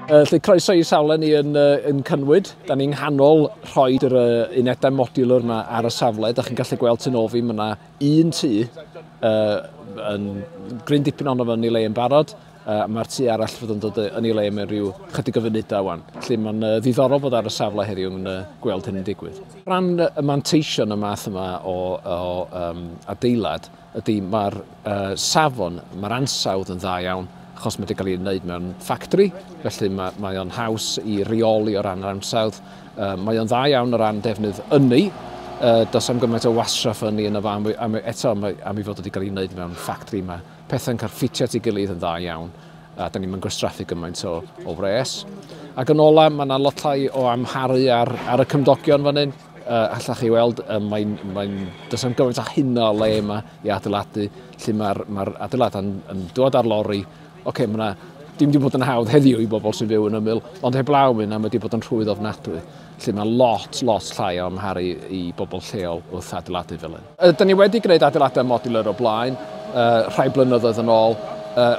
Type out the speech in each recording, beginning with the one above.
Felly croeso i safle ni yn Cynwyd. Da ni'n nghanol rhoi'r unedau modular yma ar y safle. Da chi'n gallu gweld tu nôl fi, mae yna un tŷ yn gryn dipyn ohono fo yn ei le yn barod. Mae'r tŷ arall fydd yn dod yn ei le mewn rhyw chydig o funudau wan. Felly mae'n ddiddorol bod ar y safle heddiw yn gweld hyn yn digwydd. Rhan y manteision y math yma o adeilad ydy mae'r safon, mae'r ansawdd yn dda iawn, achos mae wedi cael ei wneud mewn ffactri, felly mae o'n haws i reoli o ran yr ansawdd. Mae o'n dda iawn o ran defnydd ynni, does am gymaint o wastraff ynni yno fo, eto am ei fod wedi cael ei wneud mewn ffactri, mae pethau'n cael ffitio at ei gilydd yn dda iawn, a da ni'n mynd gwastraffu gymaint o wres. Ac yn ola, mae yna lot llai o amharu ar y cymdogion fan hyn. Allach chi weld, does am gymaint o hynna o le yma i adeiladu, lle mae'r adeiladau'n yn dod ar lori. Oce, mae yna dim wedi bod yn hawdd heddiw i bobl sy'n byw yn ymyl, ond heblaw hynna, mae wedi bod yn rhwydd ofnadwy. Lle mae lot, lot llai o amharu i bobl lleol wrth adeiladu fel hyn. Da ni wedi gwneud adeiladau modular o blaen, rhai blynyddoedd yn ôl,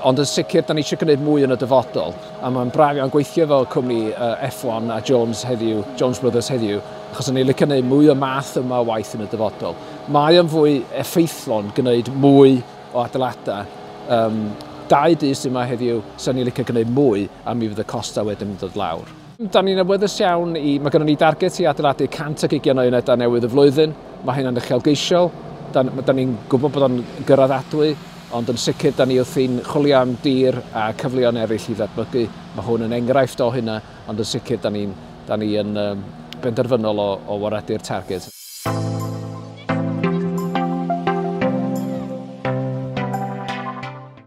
ond yn sicr da ni eisiau gwneud mwy yn y dyfodol. A mae'n braf iawn gweithio fel cwmni F1 a Jones heddiw, Jones Brothers heddiw, achos o'n i'n licio gwneud mwy o math yma o waith yn y dyfodol. Mae o'n fwy effeithlon gwneud mwy o adeiladau. Dau dŷ sydd yma heddiw, sa'n ni'n licio gwneud mwy, a mi fydd y costau wedyn yn dod lawr. Da ni'n awyddus iawn mae gennym ni darget i adeiladu 120 o unedau newydd y flwyddyn. Mae hynna'n uchelgeisiol, da ni'n gwybod bod o'n gyraeddadwy, ond yn sicr da ni wrthi'n chwilio am dir a cyfleon eraill i ddatblygu. Mae hwn yn enghraifft o hynna, ond yn sicr da ni yn benderfynol o waredu'r target.